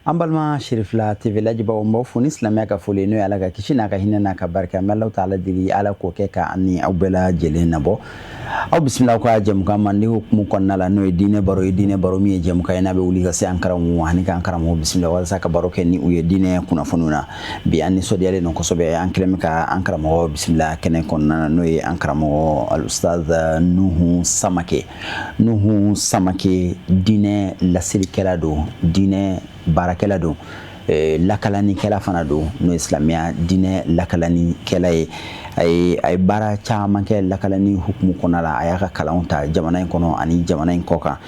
An balima Cherifla TV lajɛbagaw, n b'aw fo ni silamɛya ka foli, n'o ye Ala ka kisi n'a ka hinɛ n'a ka barika. An bɛ Alahu taala deli, Ala k'o kɛ ka an ni aw bɛɛ lajɛlen nabɔ. Aw bisimila aw ka jɛmukan mandi hukumu kɔnɔna la, n'o ye diinɛ baro ye. Diinɛ baro min ye jɛmukan ye n'a bɛ wuli ka se an karamɔgɔ ani k'an karamɔgɔ bisimila walasa ka baro kɛ ni u ye diinɛ kunnafoniw na. Bi an nisɔndiyalen don kosɛbɛ, an kɛlen bɛ ka an karamɔgɔ bisimila kɛnɛ kɔnɔna na, n'o ye an karamɔgɔ Alustaz Nuhu Samake. Nuhu Samake, diinɛ laselikɛla don, diinɛ baarakɛla don, lakalanikɛla fana don, n'o ye silamɛya diinɛ lakalanikɛla ye. A ye baara caman kɛ lakalani hukumu kɔnɔna la. A y'a ka kalanw ta jamana in kɔnɔ ani jamana in kɔ kan.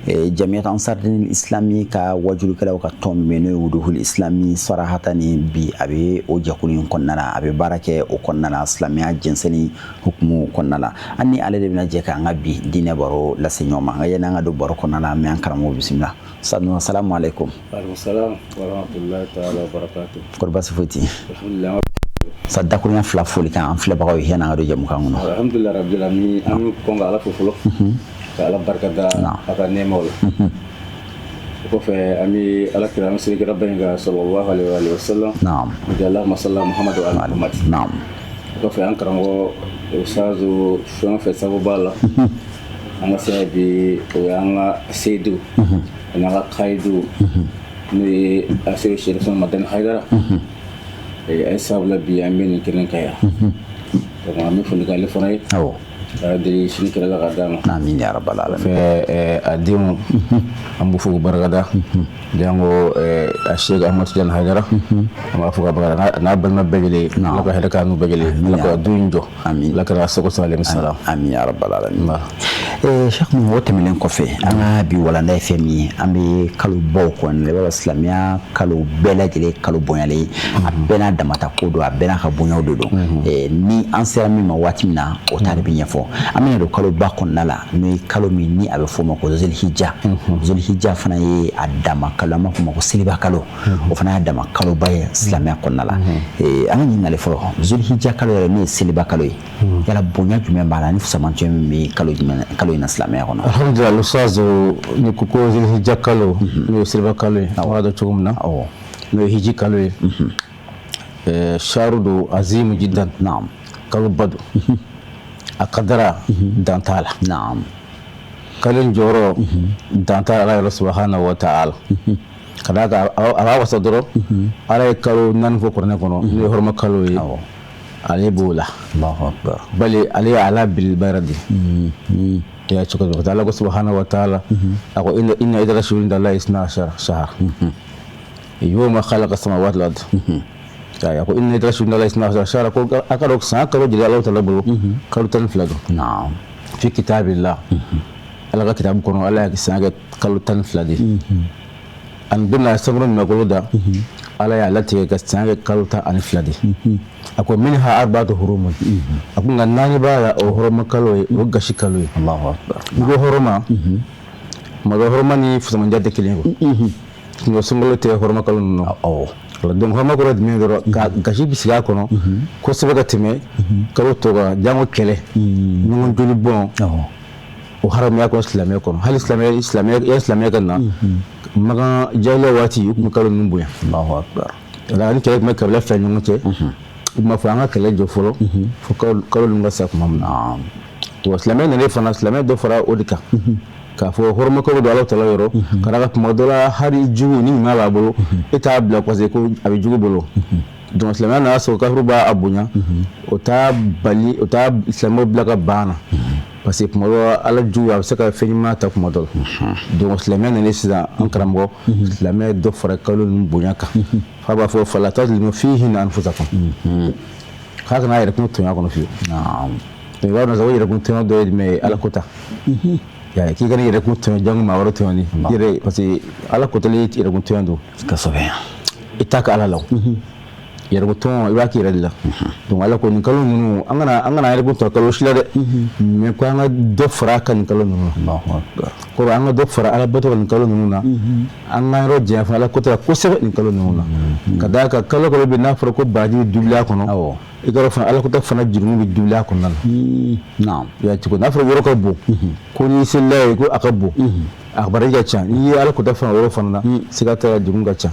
Jamiyat Ansardin Islami ka wajulikɛlaw ka tɔn min, n'o ye Wuduhul Islami Sarahata ni bi, a bɛ o jɛkulu in kɔnɔna la, a bɛ baara kɛ o kɔnɔna la, silamɛya jɛnsɛnni hukumu kɔnɔna la. An ni ale de bɛna jɛ k'an ka bi diinɛ baro lase ɲɔgɔn ma. Nka yanni an ka don baro kɔnɔna la, an bɛ an karamɔgɔ bisimila. Sanu, salamu aleykum. Kɔri baasi foyi tɛ? Sa dakurunya fila foli kan an filɛbagaw ye yanni an ka don jɛmukan kɔnɔ. Alhamdulilah rabbil alamin. An bɛ kɔn ka Ala fo fɔlɔ, ka Ala barika da a ka nɛɛmaw la. O kɔfɛ, an bɛ Ala kira, an bɛ seli kiraba in kan, sallallahu alaihi wa sallam. Allahumma salli Muhammad wa ali Muhammad. O kɔfɛ, an karamɔgɔ Ustazu, fɛn o fɛn sababu b'a la an ka se bi, o y'an ka seyidu ani an ka kayidu, n'o ye Aseyidu Cherif Madani Hayidara. A ye sababu la bi an bɛ nin kɛnɛ kan yan. Donc an bɛ foli k'ale fana ye. K'a deli sini kɛlɛ la ka d'a ma. Amin ya rabbal alamin. Fɛ a denw, an b'u fo k'u barikada. Jango a Cheikh Ahmad Tidiane Hayidara, an b'a fo ka barikada a n'a balima bɛɛ lajɛlen. Ala ka hɛrɛ k'an n'u bɛɛ lajɛlen. Ala ka du in jɔ. Amin. Ala kɛra sago alayhi salam. Amin ya rabbal alamin. Cheikh Nuhu, o tɛmɛnen kɔfɛ, an ka bi walanda ye fɛn min ye, an bɛ kalo baw kɔnɔna la. I b'a dɔn, silamɛya kalo bɛɛ lajɛlen kalo bonyalen ye, a bɛɛ n'a damata ko don, a bɛɛ n'a ka bonyaw de don. Ni an sera min ma waati min na, o ta de bɛ ɲɛfɔ. An bɛna don kaloba kɔnɔna la, n'o ye kalo min ni a bɛ fɔ o ma ko Zulhijja. Zulhijja fana ye a dama kalo, an b'a fɔ o ma ko seliba kalo. O fana y'a dama kaloba ye silamɛya kɔnɔna la. An ka ɲininkali fɔlɔ, Zulhijja kalo yɛrɛ, n'o ye seliba kalo ye, yala bonya jumɛn b'a la ni fisamantiya min bɛ kalo jumɛn, kalo in na silamɛya kɔnɔ? Alhamdulilah Ustaz, ni ko ko Zulhijja kalo, n'o ye seliba kalo ye, an b'a dɔn cogo min na, n'o ye hiji kalo ye, sharu don azimu jiddan. Kalo ba don, a kadara dan t'a la. Kalo in jɔyɔrɔ dan t'a la Ala yɛrɛ subahana wa taala. Ka d'a kan, a b'a wasa dɔrɔn, Ala ye kalo 4 fɔ kuranɛ kɔnɔ, n'o ye hɔrɔma kalo ye, ale b'o la. Allahu akbar. Bali ale ye ala belebeleba yɛrɛ de ye. Ya cogo di? Ala ko subahana wa taala, a ko inna iddata shuhuri inda Allahi isna ashara shahar yawma khalaqa samawati wal ard. A ko inna iddata shuhuri inda Allahi isna ashara shahar, ko a ka dɔn san kalo jeli Ala taala bolo, kalo 12 don. Fi kitabillah, Ala ka kitabu kɔnɔ, Ala ye san kɛ kalo 12 de ye. Ani don min a sankolo dugumakolo da, Ala y'a latigɛ ka san kɛ kalo 12 de. A ko minha arba'atu hurumun, a ko nka naani b'a la, o hɔrɔma kalo ye, o gasi kalo ye. Allahu akbar. N'i ko hɔrɔma, tuma dɔ hɔrɔma ni fisamandiya tɛ kelen ye quoi. Nka sunkalo tɛ hɔrɔma kalo ninnu. Donc hɔrɔma kɔrɔ jumɛn dɔrɔn? Ka gasi bɛ sigi a kɔnɔ kosɛbɛ ka tɛmɛ kalo tɔw kan, jango kɛlɛ, ɲɔgɔn joli bɔn, o haramuya kɔnɔ silamɛya kɔnɔ. Hali silamɛya, silamɛya, silamɛya ka na Makan jahiliya waati, u tun bɛ kalo ninnu bonya. Allahu akbar. Ni kɛlɛ tun bɛ kabila fila ɲɔgɔn cɛ, u tun b'a fɔ an ka kɛlɛ jɔ fɔlɔ fo kalo ninnu ka sa tuma min na. Wa silamɛ nana fana, silamɛ dɔ fara o de kan k'a fɔ hɔrɔma kalo don Ala taala yɔrɔ. Ka d'a kan, tuma dɔ la, hali jugu ni ɲuman b'a bolo, e t'a bila parce que ko a bɛ jugu bolo. Donc silamɛya nana sɔrɔ kafiriw b'a bonya, o t'a bali, o t'a silamɛw bila ka ban na, parce que tuma dɔ Ala jugu a bɛ se ka fɛn ɲuman ta tuma dɔ la. Donc silamɛya nana sisan, an karamɔgɔ, silamɛya dɔ fara kalo ninnu bonya kan, f'a b'a fɔ fala tazlimu fihinna anfusakum, k'a kana yɛrɛ kun tɔɲɔ kɔnɔ fiyewu. Donc i b'a dɔn sa, o yɛrɛkun tɔɲɔ dɔ ye jumɛn ye? Ala ko ta ya, k'i kana yɛrɛkun tɔɲɔ, jango maa wɛrɛ tɔɲɔni yɛrɛ, parce que Ala kotali yɛrɛkun tɔɲɔ don. I t'a kɛ Ala la, o yɛrɛkun tɔɲɔ i b'a k'i yɛrɛ de la. Donc Ala ko nin kalo ninnu, an kana yɛrɛkun tɔɲɔ kalo si la dɛ, mais ko an ka dɔ fara a kan nin kalo ninnu na. Kɔrɔ, an ka dɔ fara Ala bato kan nin kalo ninnu na, an ka yɔrɔ janya fana Ala kota la kosɛbɛ nin kalo ninnu na. Ka d'a kan, kalo kalo bɛ n'a fɔra ko baraji bɛ doublé a kɔnɔ, i ka fana Ala kota fana jurumu bɛ doublé a kɔnɔna na. I y'a cogo n'a fɔra yɔrɔ ka bon, ko n'i selila ye ko a ka bon. A baraji ka ca. N'i ye Ala kota fana o yɔrɔ fana na, siga t'a la, degun ka ca.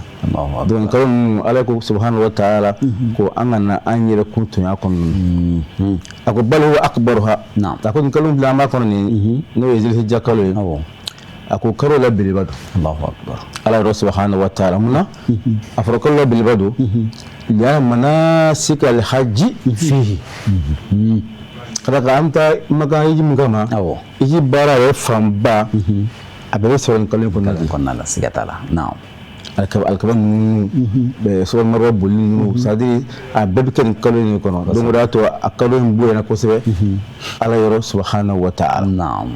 Donc kalo ninnu, Ala ko subhanahu wa ta'ala ko an kana an yɛrɛ kun tɔɲɔ kɔnɔna. A ko bal huwa akbaruha. A ko nin kalo bila an b'a kɔnɔ nin, n'o ye zilhijja kalo ye, a ko kalo la belebeleba don. Allahu akbar. Ala yɛrɛ subhanahu wa ta'ala, mun na a fɔra kalo la belebeleba don? Li'anna manasika alhajji fihi. Ka d'a kan an bɛ taa Makan hiji min kama, hiji baara yɛrɛ fanba a bɛɛ bɛ sɔrɔ nin kalo in kɔnɔna la, siga t'a la. Naam. Alikaba ninnu, Safa Marwa boli ninnu, c'est à dire a bɛɛ bɛ kɛ nin kalo in kɔnɔ. Donc o de y'a to a kalo in bonyana kosɛbɛ Ala yɔrɔ subhanahu wa ta'ala. Naam.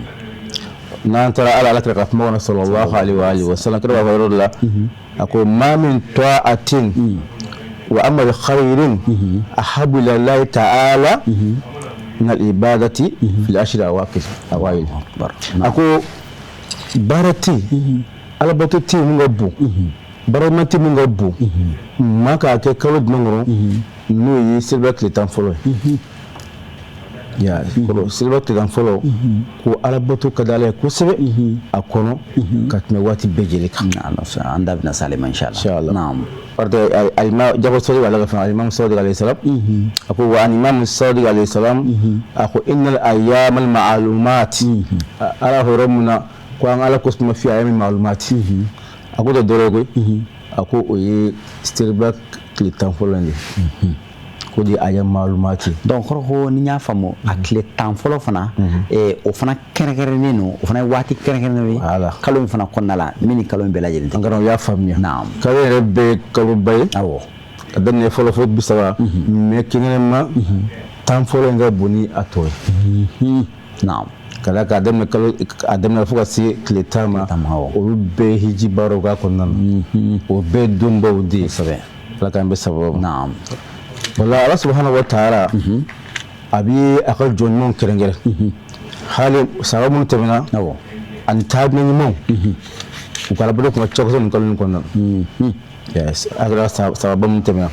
N'an taara Ala kira ka kuma kɔnɔ sallallahu alaihi wa alihi wa sallam, kira b'a fɔ yɔrɔ dɔ la, a ko ma min ta'atin wa amal khairin ahabbu ila Allahi ta'ala min al-ibadati fil ashri awaqir awail. A ko baara tɛ yen, alabato tɛ yen min ka bon, baara tɛ min ka bon maa k'a kɛ kalo jumɛn kɔnɔ, n'o ye seliba tile 10 fɔlɔ ye. Ya seliba tile 10 fɔlɔ, ko alabato ka di Ala ye kosɛbɛ a kɔnɔ ka tɛmɛ waati bɛɛ lajɛlen kan. An da bɛna s'ale ma inshallah. Naam. Parce que alimam Jafar Sadiq ala ka fɛn, alimam Sadiq alayhi salam, a ko wa alimam Sadiq alayhi salam, a ko innal ayyam al ma'lumat. Ala yɔrɔ mun na ko an Ala ko suma fi ayyam ma'lumat, a ko tɛ dɔwɛrɛ koyi, a ko o ye seliba tile 10 fɔlɔ in de ye, ko de ayyam ma'lumat. Donc kɔrɔ ko ni n y'a faamu, a tile 10 fɔlɔ fana, o fana kɛrɛnkɛrɛnnen don, o fana ye waati kɛrɛnkɛrɛnnen ye kalo in fana kɔnɔna la, min ni kalo in bɛɛ lajɛlen tɛ. An karamɔgɔ y'a faamuya. Naam. Kalo yɛrɛ bɛɛ ye kaloba ye. Awɔ. Ka daminɛ fɔlɔ fo 30, mais kɛrɛnkɛrɛnma 10 fɔlɔ in ka bon ni a tɔ ye. Naam. Ka d'a kan a daminɛ kalo, a daminɛ fo ka se tile 10 ma, olu bɛɛ ye hiji baaraw k'a kɔnɔna na, o bɛɛ donbaw de ye. Kosɛbɛ. Ala k'an bɛ sababu ma. Naam. Wala Ala subhanahu wa ta'ala a bɛ a ka jɔn ɲumanw kɛrɛnkɛrɛn, hali sahaba minnu tɛmɛna ani taabina ɲumanw, u ka alabato tun ka ca kosɛbɛ nin kalo in kɔnɔna na. Yes, a kɛra sahaba minnu tɛmɛna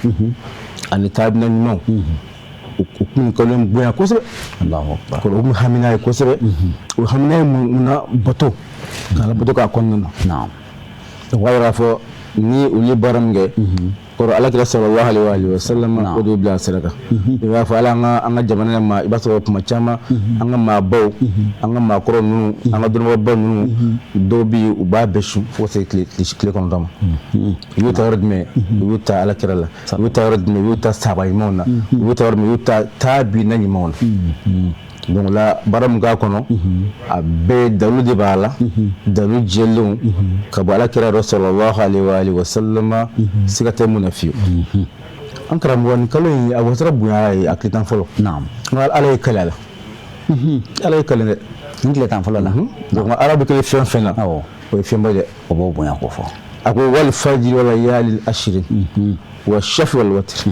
ani taabina ɲumanw, u tun nin kalo in bonya kosɛbɛ. Allahu akbar. U tun hami n'a ye kosɛbɛ. U hami n'a ye mun na? Bato, ka alabato k'a kɔnɔna na. Naam. Donc o b'a yira k'a fɔ ni olu ye baara min kɛ kɔrɔ, Ala kira sallallahu alaihi wa sallam o de bila sira kan. I b'a fɔ ala an ka jamana in ma, i b'a sɔrɔ kuma caman an ka maabaw, an ka maakɔrɔ ninnu, an ka dɔnnibagabaw ninnu, dɔw bɛ yen u b'a bɛɛ sun fo ka se tile 9 ma. U y'u ta yɔrɔ jumɛn? U y'u ta Ala kira la. U y'u ta yɔrɔ jumɛn? U y'u ta sahaba ɲumanw na. U y'u ta yɔrɔ jumɛn? U y'u ta taabina ɲumanw na. Donc la baara min k'a kɔnɔ, a bɛɛ dalu de b'a la, dalu jɛlenw ka bɔ Ala kira yɔrɔ sallallahu alaihi wa sallam, siga tɛ mun na fiyewu. An karamɔgɔ, nin kalo in a wasara bonya ye a tile 10 fɔlɔ. Naam. Nka Ala ye kale a la. Ala ye kale dɛ. Nin tile 10 fɔlɔ la. Donc Ala bɛ kale fɛn fɛn na, o ye fɛnba dɛ. O b'o bonya ko fɔ. A ko wal fajri wa layalil ashrin wa shafi wal watr.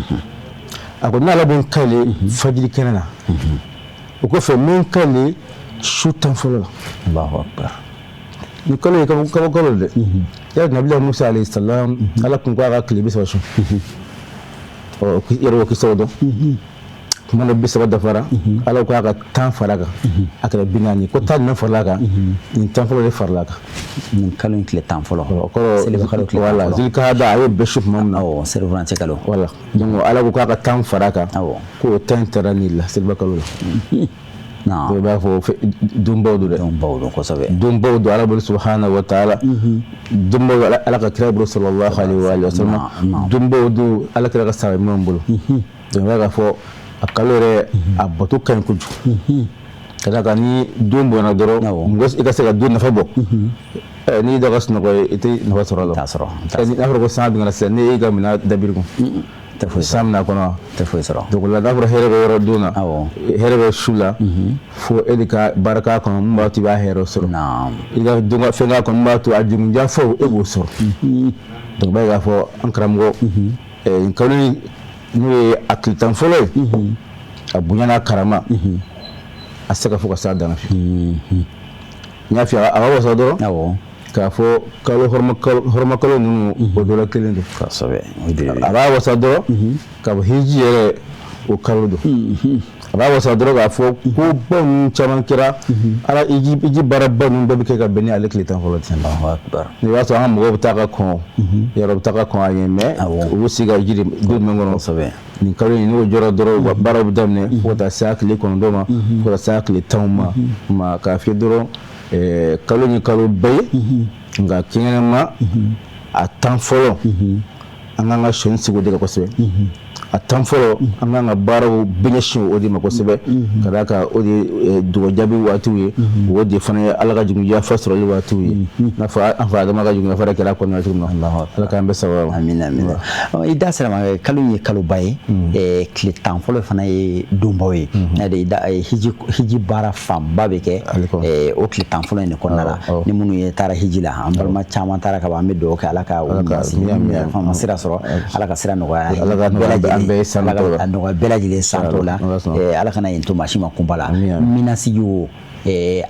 A ko n'Ala bɛ n kale fajiri kɛnɛ na, o kɔfɛ n bɛ n kale su 10 fɔlɔ la. Allahu akbar. Nin kalo ye kaba kalo dɛ. Yala Nabila Musa alayhi salam, Ala kun ko a ka tile 30 sun. Ɔ yɛrɛ o kisaw dɔn. Tuma dɔ 30 dafara, Ala ko a ka 10 fara kan, a kɛra 40. Ko 10 jumɛn farala kan? Nin 10 fɔlɔ de farala kan. Nin kalo in tile 10 fɔlɔ. O kɔrɔ seliba kalo tile 10 fɔlɔ. Voilà, Zilikada a y'o bɛɛ su tuma min na. Awɔ, selifurancɛ kalo. Voilà. Donc Ala ko k'a ka 10 fara kan. Awɔ. K'o 10 taara nin la seliba kalo la. Naam. I b'a fɔ donbaw don dɛ. Donbaw don kosɛbɛ. Donbaw don Ala bolo subhanahu wa ta'ala. Donbaw don Ala ka kira bolo sallallahu alaihi wa sallam. Donbaw don Ala kira ka sahaba ɲumanw bolo. Donc i b'a k'a fɔ a kalo yɛrɛ a bato ka ɲi kojugu. Ka d'a kan ni don bonyana dɔrɔn, mɔgɔ i ka se ka don nafa bɔ. N'i da ka sunɔgɔ ye, i tɛ nafa sɔrɔ a la. T'a sɔrɔ. N'a fɔra ko san bɛ ka na sisan, n'e y'i ka minɛn dabiri kun, tɛ foyi sɔrɔ. San bɛna kɔnɔ. Tɛ foyi sɔrɔ. Donc la n'a fɔra hɛrɛ bɛ yɔrɔ don na, Awɔ. hɛrɛ bɛ su la, fo e de ka baara k'a kɔnɔ mun b'a to i b'a hɛrɛ sɔrɔ. Naam. I ka don ka fɛn k'a kɔnɔ mun b'a to a jugunjanfaw e b'o sɔrɔ. Donc b'a ye k'a fɔ an karamɔgɔ, nin kalo in n'o ye a tile 10 fɔlɔ ye, a bonya n'a karama, a tɛ se ka fɔ ka s'a dan na fiyewu. N y'a f'i ye, a b'a wasa dɔrɔn. Awɔ. K'a fɔ kalo hɔrɔma kalo ninnu, o dɔ la kelen don. Kosɛbɛ. O de ye. A b'a wasa dɔrɔn k'a fɔ hiji yɛrɛ o kalo don. A A b'a wasa dɔrɔn k'a fɔ ko ba ninnu caman kɛra ala hiji baaraba ninnu bɛɛ bɛ kɛ ka bɛn ni ale tile 10 fɔlɔ ten. Allahu akbar. I b'a sɔrɔ an ka mɔgɔw bɛ taa ka kɔn yɔrɔ bɛ taa ka kɔn a ɲɛ, mais u bɛ sigi ka hiji de don jumɛn kɔnɔ? Nin kalo in n'o jɔra dɔrɔn, u ka baaraw bɛ daminɛ fo ka taa se a tile 9 ma, fo ka taa se a tile 10 ma. K'a fiyɛ dɔrɔn, kalo in ye kalo ba ye, nka kɛnɛma a 10 fɔlɔ, an k'an ka sɔnni sigi o de kan kosɛbɛ. A 10 fɔlɔ, an k'an ka baaraw bɛɛ ɲɛsin o de ma kosɛbɛ, ka d'a kan o de ye dugawu jaabi waatiw ye, o de fana ye Ala ka jugu yafa sɔrɔli waatiw ye, n'a fɔ an fa Adama ka jugu yafa kɛra kɔnɔna cogo min na. Ala k'an bɛɛ sababu. Amina, amina. I da sera ma, kalo in ye kaloba ye, tile 10 fɔlɔ fana ye donbaw ye. Hiji baara fanba bɛ kɛ o tile 10 fɔlɔ in de kɔnɔna la. Ni minnu ye taara hiji la, an balima caman taara ka ban, an bɛ dugawu kɛ Ala ka u ma sira sɔrɔ, Ala ka sira nɔgɔya, Ala ka nɔgɔya bɛɛ lajɛlen san t'o la, Ala kana yen to maa si ma kunba la. Minasigi o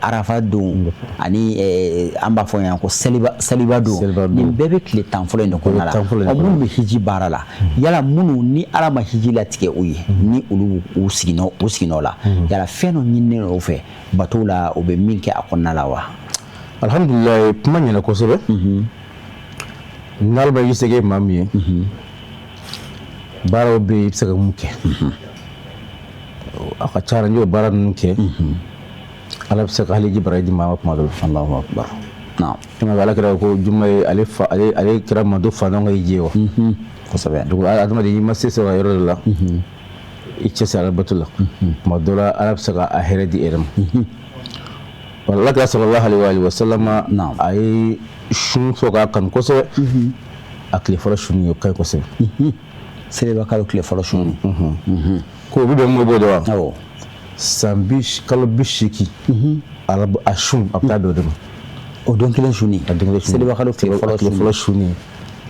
Arafa don ani an b'a fɔ yan ko seliba don, nin bɛɛ bɛ tile 10 fɔlɔ in de kɔnɔna la. Minnu bɛ hiji baara la, yala minnu ni Ala ma hiji latigɛ u ye, ni olu u siginɔ la, yala fɛn dɔ ɲininen don u fɛ bato la, u bɛ min kɛ a kɔnɔna la wa? Alhamdulilayi, kuma ɲɛna kosɛbɛ. N'Ala ma i se kɛ maa min ye, baaraw bɛ yen i bɛ se ka mun kɛ, a ka ca la n'i y'o baara ninnu kɛ, Ala bɛ se ka hali ji baraji di maa ma kuma dɔ la. Allahu akbar. Naam. Ala kɛra ko juma ye ale fa ale kɛra mando fa ka hiji ye wa? Kosɛbɛ. Donc adamaden, i ma se sɔrɔ yɔrɔ dɔ la, i cɛsiri Ala bato la, tuma dɔ la Ala bɛ se ka a hɛrɛ di e yɛrɛ ma. Ala kɛra sallallahu alaihi wa sallam, a ye sun fɔ k'a kanu kosɛbɛ. A tile fɔlɔ sun ye o ka ɲi kosɛbɛ. Seliba kalo tile fɔlɔ sun. Ko o bɛ bɛn mun b'o dɔn wa? Awɔ. San bi kalo 80, a sun a bɛ taa bɛn o de ma. O don kelen sunni. A don kelen sunni. Seliba kalo tile fɔlɔ sunni.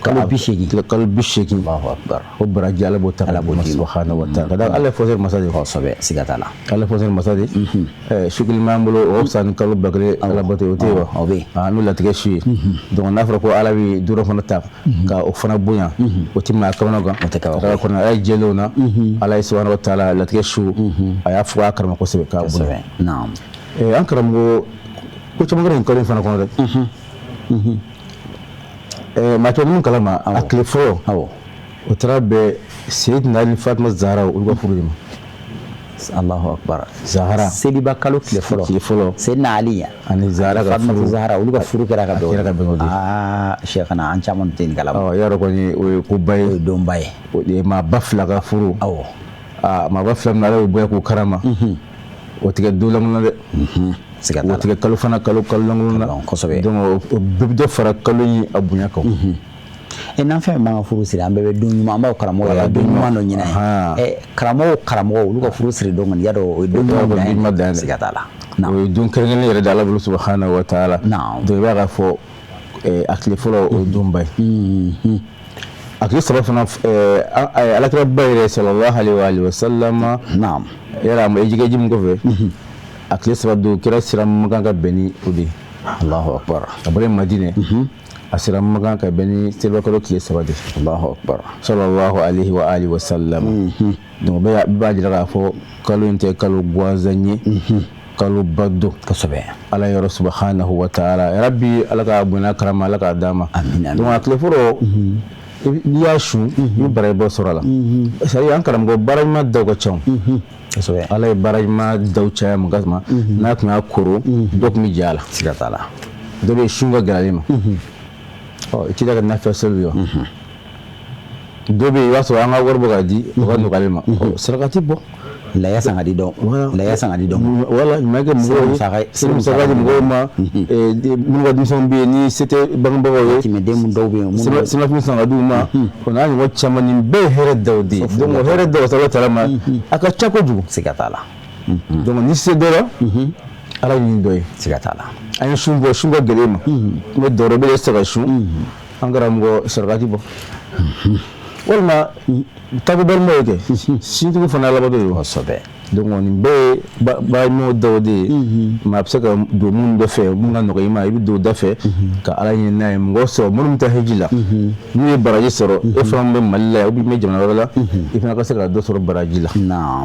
Kalo 80. Kalo 80. Allahu akbar. O baraji Ala b'o ta Ala b'o di subhanahu wa ta'ala. Ka da Ala ye fɔsɛri masa de ye. Kosɛbɛ, siga t'a la. Ala ye fɔsɛri masa de ye. Su kelen b'an bolo, o ka fisa ni kalo 1000 Ala bato, o tɛ yen wa? O bɛ yen. N'o latigɛ su ye. Donc n'a fɔra ko Ala bɛ don dɔ fana ta ka o fana bonya, o tɛ maa kamana gan. O tɛ kabako ye. Kɔnɔ Ala ye jɛlenw na, Ala ye subhanahu wa ta'ala latigɛ su, a y'a fɔ a karama kosɛbɛ k'a bonya. Naam. An karamɔgɔ, ko caman kɛra nin kalo in fana kɔnɔ dɛ. Maa caman minnu kalama, a tile fɔlɔ, o taara bɛn Seyidina Ali Fatima Zahara olu ka furu de ma. Allahu akbar. Zahara. Seliba kalo tile fɔlɔ. Tile fɔlɔ. Seyidina Ali ani Zahara ka furu. Zahara olu ka furu kɛra ka bɛn. A kɛra ka bɛn o de. Aa Cheikhana, an caman tɛ nin kalama. Ɔ y'a dɔn kɔni o ye koba ye. O ye donba ye. O ye maaba fila ka furu. Awɔ. Aa maaba fila min Ala y'u bonya k'u karama. O tɛ kɛ don lankolon na dɛ. Siga t'a la. O tɛ kɛ kalo fana kalo lankolon na. Kosɛbɛ. Donc o bɛɛ bɛ dɔ fara kalo in a bonya kan. N'an fɛn b'an ka furu siri, an bɛɛ bɛ don ɲuman, an b'aw karamɔgɔ yɛrɛ don ɲuman dɔ ɲini ye. Karamɔgɔ olu ka furu siri don kɔni, y'a dɔn o ye don ɲuman dan ye, siga t'a la. O ye don kɛrɛnkɛrɛnnen yɛrɛ de Ala bolo subahana wa taala. Donc i b'a k'a fɔ a tile fɔlɔ o ye donba ye. A tile saba fana, Alakira ba yɛrɛ sallallahu alaihi wa sallam. Naam. Yala a ma hiji min kɔfɛ, a tile saba don kira sera Makan ka bɛn ni o de ye. Allahu akbar. A bɔra Madinɛ. A sera Makan ka bɛn ni seliba kalo tile 3 de. Allahu akbar. Sallallahu alaihi wa alihi wa sallam. Donc bɛɛ b'a jira k'a fɔ kalo in tɛ kalo gansan ye. Kalo ba don. Kosɛbɛ. Ala yɔrɔ subahanahu wa taala. Ya Rabbi, Ala k'a bonya karama, Ala k'a d'a ma. Amina. Donc a tile fɔlɔ, n'i y'a sun, i bɛ baraji bɔ sɔrɔ a la. C'est à dire an karamɔgɔ, baara ɲuman daw ka ca. Kosɛbɛ. Ala ye baara ɲuman daw caya mun kama, n'a tun y'a koro, dɔ tun bɛ jɛ a la. Siga t'a la. Dɔ bɛ sun ka gɛlɛn ale ma. Ɔ i t'i da ka nafila seli ye wa? Dɔ bɛ yen, i b'a sɔrɔ an ka wari bɔ k'a di, o ka nɔgɔ ale ma. Sarakati bɔ. Laya san ka di dɔn. Laya san ka di dɔn. Wala ɲuman kɛ mɔgɔw ye. Seli musaka di mɔgɔw ma. Minnu ka denmisɛnw bɛ yen ni se tɛ bangebagaw ye. Yatiimɛden mun dɔw bɛ yen. Selimafini san ka d'u ma. O n'a ɲɔgɔn caman, nin bɛɛ ye hɛrɛ daw de ye. Donc o hɛrɛ daw Ala taala ma, a ka ca kojugu. Siga t'a la. Donc ni se dɔ la, Ala ɲini dɔ ye. Siga t'a la. An ye sun bɔ, sun ka gɛlɛn ma. N bɛ dɔwɛrɛ bɛ se ka sun. An karamɔgɔ, sarakati bɔ. Walima tako balimaw ye kɛ. Sintigiw fana Alabato ye. Kosɛbɛ. Donc nin bɛɛ ye baaraɲumanw dɔw de ye. Maa bɛ se ka don minnu dɔ fɛ, mun ka nɔgɔ i ma, i bɛ don o da fɛ ka Ala ɲini n'a ye. Mɔgɔ sɔrɔ minnu bɛ taa hiji la, n'u ye baraji sɔrɔ, e fana bɛ Mali la yan ou bien i bɛ jamana wɛrɛ la, i fana ka se ka dɔ sɔrɔ baraji la.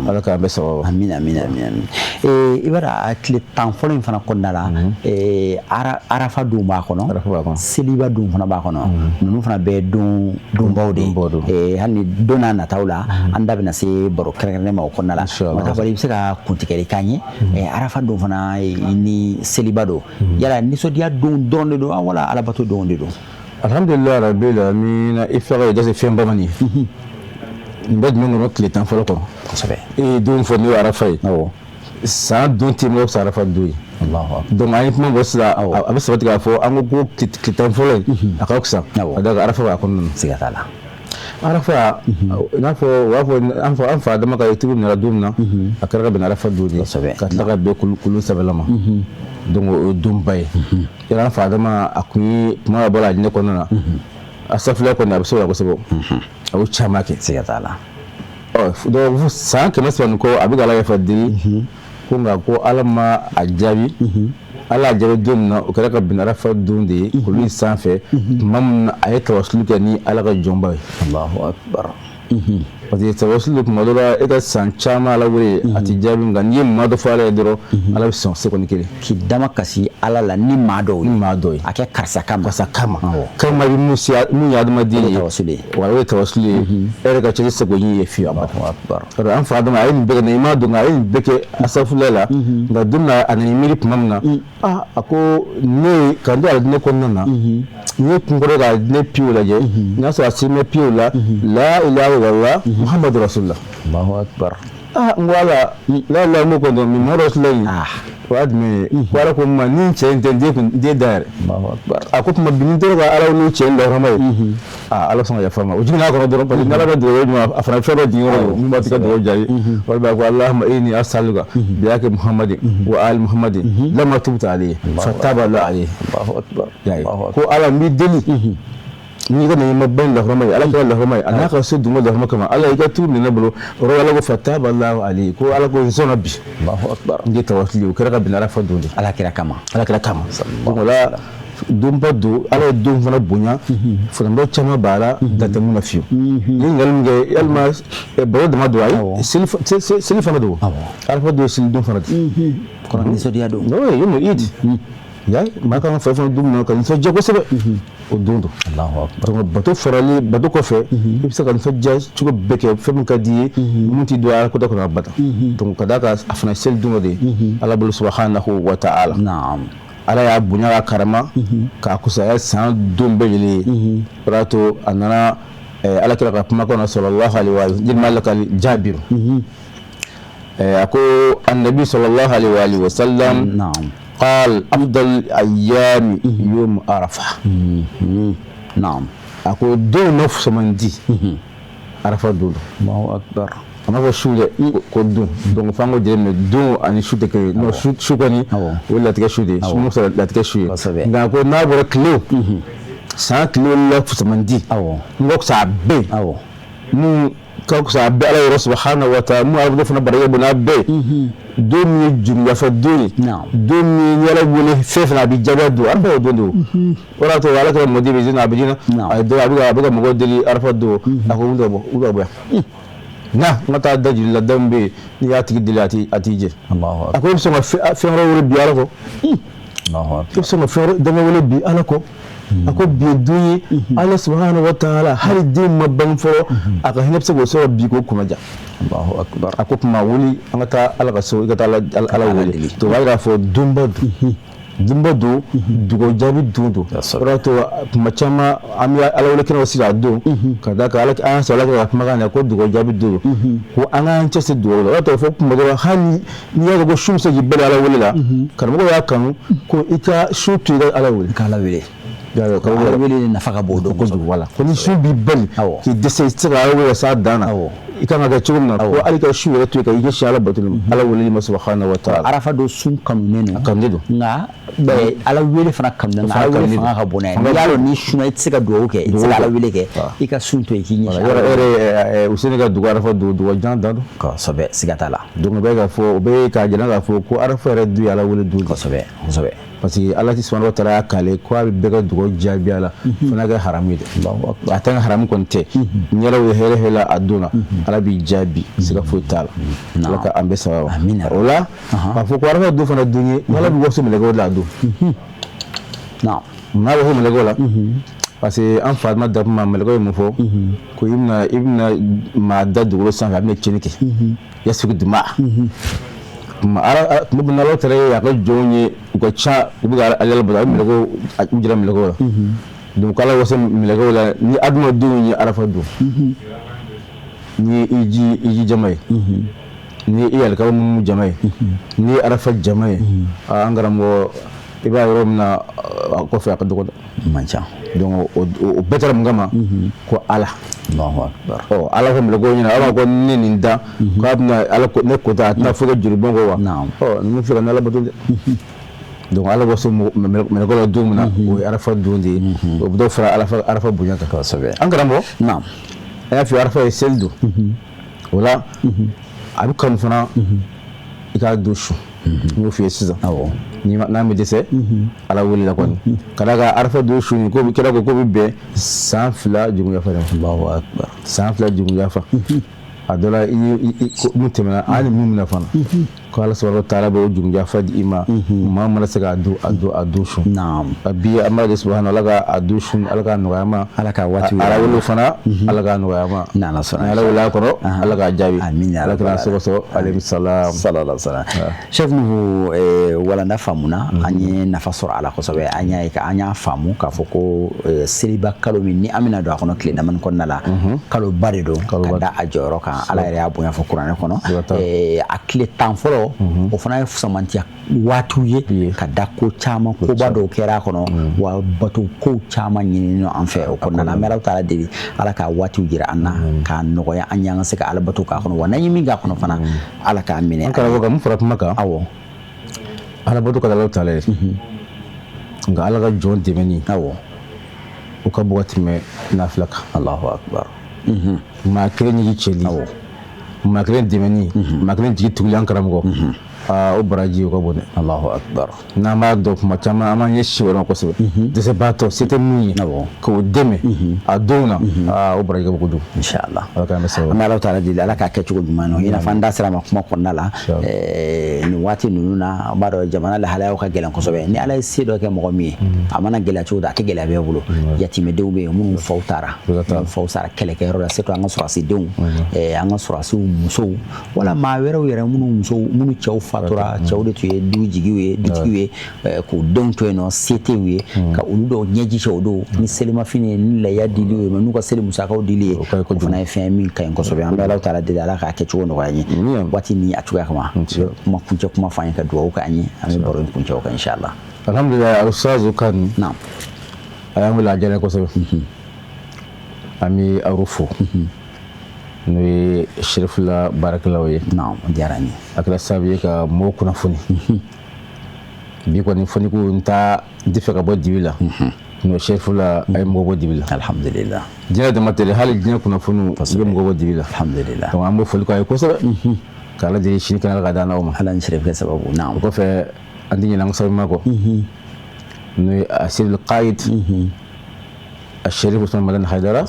Ala k'an bɛɛ sababa. Amina, amina, amina. I b'a dɔn, a tile 10 fɔlɔ in fana kɔnɔna la, arafa don b'a kɔnɔ, arafa b'a kɔnɔ, seliba don fana b'a kɔnɔ. Ninnu fana bɛɛ don donbaw de ye. Hali ni don n'a nataw la, an da bɛna se baro kɛrɛnkɛrɛnnen ma o kɔnɔna la. Mata i bɛ se ka kuntigɛli k'an ye, arafa don fana ni seliba don, yala nisɔndiya don dɔrɔn de don wala alabato don de don? Alhamdulilayi rabbil alamin. I fɛ ka dase fɛn bamani nin bɛ jumɛn kɔnɔ tile 10 fɔlɔ kɔnɔ? Kosɛbɛ. E ye don fɔ n'o ye arafa ye. San don tɛ mɔgɔ fisa arafa don ye. Donc an ye kuma bɔ sisan, a bɛ sabati k'a fɔ an ko tile 10 fɔlɔ in a ka fisa ka d'a kan arafa b'a kɔnɔna na. Siga t'a la. Arafa, n'a fɔ u b'a fɔ an fa Adama ka tugu minɛra don min na, a kɛra ka bɛn arafa don de ye, ka tila ka bɛn kulu sabala ma. Donc o ye donba ye. Yala an fa Adama a kun ye kuma bɔ la alijinɛ kɔnɔna na, a safila kɔni a bɛ se o la kosɛbɛ, a y'o caman kɛ. Siga t'a la. Ɔ donc san 300 ni kɔ a bɛ ka Ala yafa deli ko nka ko Ala ma a jaabi. Ala y'a jaabi don min na, o kɛra ka bɛn arafa don de ye kulu in sanfɛ, tuma min na a ye tawasulu kɛ ni Ala ka jɔnba ye. Allahu akbar. Parce que tawasulu tuma dɔ la, e ka san caman Ala wele a tɛ jaabi, nka n'i ye maa dɔ fɔ Ala ye dɔrɔn, Ala bɛ sɔn seconde kelen. K'i dama kasi Ala la ni maa dɔw ye. Ni maa dɔw ye. A kɛ karisa kama. Karisa kama. Kama bɛ mun se mun ye adamaden ye. O ye tawasulu ye. Wala o ye tawasulu ye. E yɛrɛ ka cɛsiri seko ɲini ye fiyewu. Allahu akbar. An fa Adama a ye nin bɛɛ kɛ, i m'a dɔn, nka a ye nin bɛɛ kɛ asafula la. Nka don min na a nana miiri tuma min na, a ko ne ka n to alijinɛ kɔnɔna na, n ye kunkɔrɔ ka alijinɛ piyew lajɛ, n'a sɔrɔ a sen bɛ piyew la, la ilaha illallah muhammadu rasulullah. Allahu akbar. N ko Ala, la ilaha m'o kɔni dɔn, mais muhammadu rasulullah in, o y'a jumɛn ye? Ko Ala ko n ma ni cɛ in tɛ n den kun n den da yɛrɛ. A ko tuma bi ni tora ka Ala n'u cɛ in lahɔrɔma ye, Ala sɔn ka yafa ma. O jiginna a kɔnɔ dɔrɔn, parce que n'Ala bɛ dugawu ɲuman, a fana fɛn dɔ jigin yɔrɔ min b'a ti ka dugawu jaabi. Walima ko Allahumma inni as'aluka bi haqqi Muhammadin wa ali Muhammadin lama tubta alayhi fataba Allahu alayhi. Allahu akbar. Ko Ala n b'i deli n'i ka nɛɛma ba in lahɔrɔma ye, Ala kɛra lahɔrɔma ye, a n'a ka so dun lahɔrɔma kama, Ala i ka tugu minɛ ne bolo o yɔrɔ. Ala ko fataba Allahu alayhi, ko Ala ko n sɔnna bi. Allahu akbar. N ye tawasulu ye, o kɛra ka bɛn arafa don de. Ala kira kama. Ala kira kama. Donc o la donba don, Ala ye don fana bonya, fɛnba caman b'a la, dan tɛ mun na fiyewu. Ni ɲininkali min kɛ, yalima baro dama don, ayi, seli fana don. Arafa don, seli don fana don. Kɔrɔ nisɔndiya don. Oui, yawmu Eid. Ya maa kan ka fɛn fɛn don min na ka nisɔndiya kosɛbɛ, o don don. Allahu akbar. Donc bato farali bato kɔfɛ, i bɛ se ka nisɔndiya cogo bɛɛ kɛ, fɛn min ka di i ye, mun t'i don Ala kota kɔnɔ abada. Donc ka d'a kan a fana seli don dɔ de ye Ala bolo subahanahu wa ta'ala. Naam. Ala y'a bonya k'a karama k'a kusaya san don bɛɛ lajɛlen ye. O de y'a to a nana Ala kira ka kumakan na sallallahu alaihi wa sallam lakali Jabiru. A ko annabi sallallahu alaihi wa sallam. Naam. قال أفضل أيام يوم عرفة. نعم. أقول دون نفس من دي عرفة دون. الله أكبر. أما هو شو ده كدون دون فانغو جرم دون أني شو تكري نو شو كني ولا تكشو دي شو نفس لا تكشو. نقول نابور كلو سان كلو لا نفس من دي. نقص عبي. مو كوكس عبي على رأس سبحانه وتعالى مو عارف دفن بريه بنابي. don min ye juruyafa don ye, don min yɛrɛ wele fɛn fɛn a bɛ jaabi don arafa don don. O de y'a to Ala kɛra mɔden bɛ zina a bɛ jinɛ a ye dɔrɔn a bɛ ka mɔgɔw deli arafa don, a ko wuli ka bɔ, wuli ka bɔ yan na n ka taa da joli la, da min bɛ yen n'i y'a tigi deli a t'i jɛ. A ko e bɛ sɔn ka fɛn wɛrɛ wele bi Ala kɔ, e bɛ sɔn ka fɛn wɛrɛ dama wele bi Ala kɔ. A ko bi ye don ye Ala subahana wa taala hali den ma bange fɔlɔ a ka hinɛ bɛ se k'o sɔrɔ bi k'o kunnaja. Allahu akbar. A ko tuma wuli an ka taa Ala ka so, i ka taa Ala wele. To b'a yira fɔ donba don, donba don, dugawu jaabi don don. O de y'a to tuma caman an bɛ Ala wele kɛnɛw sigi a don, ka d'a kan Ala an sɔrɔ Ala ka kumakan na ko dugawu jaabi don, ko an k'an cɛsiri dugawu la. O de y'a to fɔ tuma dɔ la hali n'i y'a dɔn ko su bɛ se k'i bali Ala wele la, karamɔgɔ y'a kanu ko i ka su to i ka Ala wele. I ka Ala wele. Ala wele nafa ka bon o don kojugu. Wala ko ni su b'i bali k'i dɛsɛ, i tɛ se ka Ala wele s'a dan na, I kan ka kɛ cogo min na, ko hali ka su yɛrɛ to yen ka i ɲɛsin Ala batoli ma, Ala weleli ma, subahana wa taala. Arafa don sun kanunen don. A kanunen don. Nka Ala wele fana kanunen don. Ala wele fanga ka bon n'a ye. N'i y'a dɔn n'i sunna, i tɛ se ka dugawu kɛ, i tɛ se ka Ala wele kɛ, i ka sun to yen k'i ɲɛsin. Yɔrɔ e yɛrɛ, Useni ka dugu Arafa don, dugu jan dan don. Kosɛbɛ, siga t'a la. Donc o bɛ k'a fɔ, o bɛ k'a jira k'a fɔ ko Arafa yɛrɛ dun ye Ala wele don. Kosɛbɛ, kosɛbɛ. Parce que Ala subahana wa taala y'a kale ko a bɛ bɛɛ ka dugawu jaabi a la, fo n'a kɛ haramu ye dɛ. A tɛ ka haramu kɔni tɛ. Ni Ala ye hɛrɛ hɛrɛ a don na, Ala b'i jaabi, siga foyi t'a la. Ala ka an bɛɛ sababa. O la k'a fɔ ko Arafa don fana don ye, Ala bɛ waso mɛlɛkɛw la a don. N'a waso mɛlɛkɛw la, parce que an fa ma da kuma, mɛlɛkɛw ye mun fɔ? Ko i bɛna maa da dugukolo sanfɛ, a bɛna tiɲɛni kɛ, yasfiku dima. Tuma min Ala taara ye a ka jɔnw ye, u ka ca, u bɛ ka Ala bato, a bɛ mɛlɛkɛw, u jira mɛlɛkɛw la. Donc Ala waso mɛlɛkɛw la ni adamadenw ye Arafa don, ni i ji jama ye, ni i alikaw minnu jama ye, ni Arafa jama ye, an karamɔgɔ, i b'a yɔrɔ min na, a kɔfɛ a ka dɔgɔ dɛ. Man ca. Donc o bɛɛ taara mun kama? Ko Ala. Allahu akbar. Ɔ, Ala ko mɛlɛkɛw ɲɛna, Ala ko ne nin da k'a bɛna Ala ko ne kota, a tɛna fɔ ka joli bɔn kɔ wa? Ɔ, ninnu filɛ ka n'Ala bato dɛ. Donc Ala waso mɛlɛkɛw la don min na, o ye Arafa don de ye. O bɛ dɔ fara Arafa bonya kan. Kosɛbɛ. An karamɔgɔ, an y'a f'i ye, Arafa ye seli don. O la a bɛ kanu fana i k'a don su, n y'o f'i ye sisan. Ni n'a ma dɛsɛ Ala wele la kɔni, ka d'a kan Arafa don su nin ko kira ko bɛ bɛn san 2 jugu yafa de ma. Allahu akbar. San 2 jugu yafa. A dɔ la, i ye mun tɛmɛna, hali mun minɛ fana, ko Ala subahana wa taala bɛ o jugu yafa di i ma, maa mana se k'a don a don a don su. Bi an b'a di subahana, Ala ka a don su, Ala k'a nɔgɔya ma. Ala ka waati. Ala wele fana, Ala k'a nɔgɔya ma. N'Ala sɔnna. Ala wele a kɔrɔ, Ala k'a jaabi. Amin. Ala k'an sɔgɔsɔgɔ, alayhi salam. Sallallahu alaihi wasallam. Cheikh Nuhu, walanda faamuna, an ye nafa sɔrɔ a la kosɛbɛ. An y'a ye, an y'a faamu k'a fɔ ko seliba kalo min ni an bɛna don a kɔnɔ tile damani kɔnɔna la, kaloba de don ka da a jɔyɔrɔ kan. Ala yɛrɛ y'a bonya fɔ kuranɛ kɔnɔ. A tile 10 fɔlɔ, o fana ye fusamantiya waatiw ye ka da ko caman, koba dɔw kɛra a kɔnɔ, wa bato kow caman ɲininen an fɛ o kɔnɔna la. An bɛ Ala taala deli, Ala ka waatiw jira an na, k'a nɔgɔya an ye, an ka se ka Ala bato k'a kɔnɔ, wa n'an ye min k'a kɔnɔ fana, Ala k'a minɛ. An karamɔgɔ, ka mun fara kuma kan? Awɔ. Ala bato ka Ala taala ye, nka Ala ka jɔn dɛmɛni, o ka bon ka tɛmɛ nafila kan. Allahu akbar. Maa kelen ɲɛji cɛli, maa kelen dɛmɛni, maa kelen jigi tuguli, an karamɔgɔ, aa, o baraji o ka bon dɛ. Allahu akbar. N'an b'a dɔn, kuma caman an b'an ɲɛsin o yɔrɔ ma kosɛbɛ, dɛsɛbaatɔ se tɛ mun ye, k'o dɛmɛ a don na, aa, o baraji ka bon kojugu. Inshallah. Ala k'an bɛ sababu. An bɛ Ala taala deli, Ala k'a kɛ cogo ɲuman na, i n'a fɔ an da sera ma kuma kɔnɔna la. Nin waati ninnu na, an b'a dɔn jamana lahalayaw ka gɛlɛn kosɛbɛ. Ni Ala ye se dɔ kɛ mɔgɔ min ye, a mana gɛlɛya cogo do, a tɛ gɛlɛya bɛɛ bolo. Yatimɛdenw bɛ yen minnu faw taara, minnu faw sara kɛlɛkɛyɔrɔ la, surtout an ka sɔrɔdasidenw, an ka sɔrɔdasiw musow, wala maa wɛrɛw yɛrɛ minnu musow, minnu cɛw fatura, cɛw de tun ye du jigiw ye, dutigiw ye, k'u denw to yen nɔ, se tɛ u ye, ka olu dɔw ɲɛji cɛ o don ni selimafini ye, ni laya dili ye, n'u ka seli musakaw dili ye, o fana ye fɛn min ka ɲi kosɛbɛ. An bɛ Ala taala deli, Ala k'a kɛcogo nɔgɔya an ye waati ni a cogoya kama. Kuma kuncɛ kuma fɔ an ye, ka dugawu k'an ye, an bɛ baro in kuncɛ o kan, inshallah. Alhamdulilayi, Ustaz kan. A y'an wele, a diyara n ye kosɛbɛ. An bɛ aw fo, n'o ye Serifula baarakɛlaw ye. Naam, o diyara n ye. A kɛra sababu ye ka mɔgɔw kunnafoni. Bi kɔni fɔliko n t'a n tɛ fɛ ka bɔ dibi la, n'o Serifula a ye mɔgɔ bɔ dibi la. Alhamdulillah. Diɲɛ dama tɛ, hali diɲɛ kunnafoniw i bɛ mɔgɔ bɔ dibi la. Alhamdulillah. Donc an b'o foli k'a ye kosɛbɛ, k'Ala deli sini kɛnɛ, Ala ka d'an n'aw ma. Ala ni Serif kɛ sababu. Naam. O kɔfɛ, an tɛ ɲinɛ an ka sababu kɔ, n'o ye Asiril Qayid Sherif Usman Madani Haidara.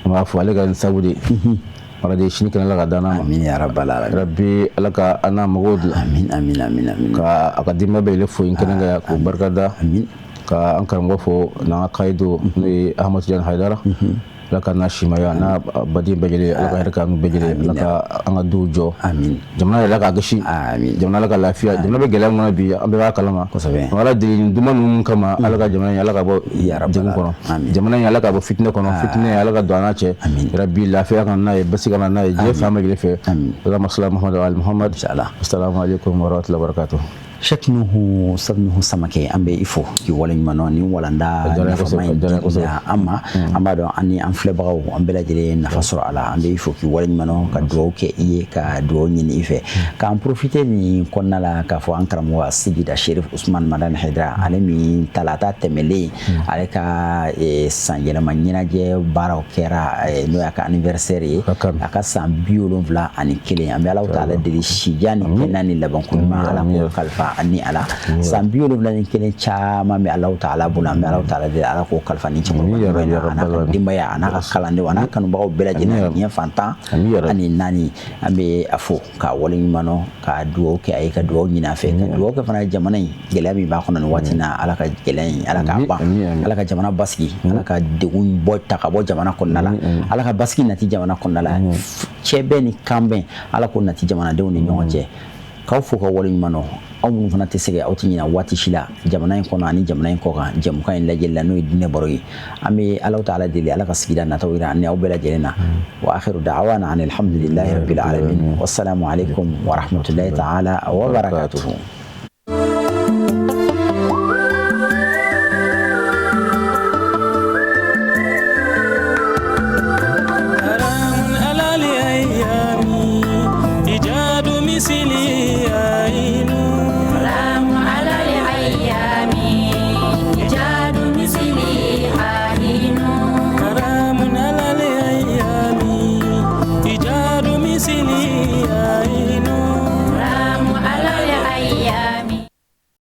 An b'a fɔ ale ka nin sabu de, Ala de sini kɛnɛ, Ala ka d'an n'a ma. Amin ya rabbal alamin. Rabbi, Ala ka an n'a mago dilan. Amin, amin, amin, amin. Ka a ka denba bɛɛ fo in kɛnɛ kan k'o barika da. Amin. Ka an karamɔgɔ fo n'an ka kayido, n'o ye Ahmadu Tijani Haidara. Ala ka n'a simaya n'a baden bɛɛ lajɛlen, Ala ka hɛrɛ k'an bɛɛ lajɛlen, Ala ka an ka duw jɔ. Amin. Jamana yɛrɛ, Ala k'a kisi. Amin. Jamana, Ala ka lafiya. Jamana bɛ gɛlɛya min kɔnɔ bi, an bɛɛ b'a kalama. Ala deli nin duman ninnu kama, Ala ka jamana in, Ala ka bɔ Ya rabbal degun kɔnɔ. Amin. Jamana in, Ala ka bɔ fitinɛ kɔnɔ, fitinɛ, Ala ka don an n'a cɛ. Amin. Rabbi, lafiya ka na n'a ye, basi ka na n'a ye diɲɛ fan bɛɛ lajɛlen fɛ. Amin. Allahumma salli ala Muhammad wa ali Muhammad. Inshallah. Assalamu alaikum wa rahmatullahi wa barakatuh. Cheikh Nuhu Ustaz Nuhu Samakɛ, an bɛ i fo k'i waleɲuman dɔn nin walanda nafama in dili la an ma. An b'a dɔn an ni an filɛbagaw, an bɛɛ lajɛlen ye nafa sɔrɔ a la. An bɛ i fo k'i waleɲuman dɔn, ka dugawu kɛ i ye, ka dugawu ɲini i fɛ, k'an profiter nin kɔnɔna la k'a fɔ an karamɔgɔ Seyida Sherif Usman Madani Haidara, ale min talata tɛmɛlen ale ka san yɛlɛma ɲɛnajɛ baaraw kɛra, n'o y'a ka anniversaire ye, a ka san 71. An bɛ Alahu taala deli, sijan ni kɛnɛya ni labanko ɲuman, Ala k'o kalifa ani ala. San 71 caman bɛ Alahu taala bolo. An bɛ Alahu taala deli, Ala k'o kalifa ni cɛkɔrɔba in na, a n'a ka denbaya, a n'a ka kalandenw, a n'a kanubagaw bɛɛ lajɛlen, diɲɛ fan 14. An bɛ a fo k'a waleɲuman dɔn, ka dugawu kɛ a ye, ka dugawu ɲini a fɛ, ka dugawu kɛ fana jamana in, gɛlɛya min b'a kɔnɔ nin waati in na, Ala ka gɛlɛya in, Ala k'a ban, Ala ka jamana basigi, Ala ka degun bɔ ta ka bɔ jamana kɔnɔna la, Ala ka basigi nati jamana kɔnɔna la, cɛbɛn ni kanbɛn, Ala k'o nati jamanadenw ni ɲɔgɔn cɛ. K'aw fo ka waleɲuman dɔn, aw minnu fana tɛ sɛgɛn, aw tɛ ɲinɛ waati si la jamana in kɔnɔ ani jamana in kɔkan jɛmukan in lajɛli la, n'o ye diinɛ baro ye. An bɛ Alahu taala deli, Ala ka sigida nataw yira ani aw bɛɛ lajɛlen na. Wa akhiru da'wana anil hamdulillahi rabbil alamin, wassalamu alaikum wa rahmatullahi ta'ala wa barakatuhu.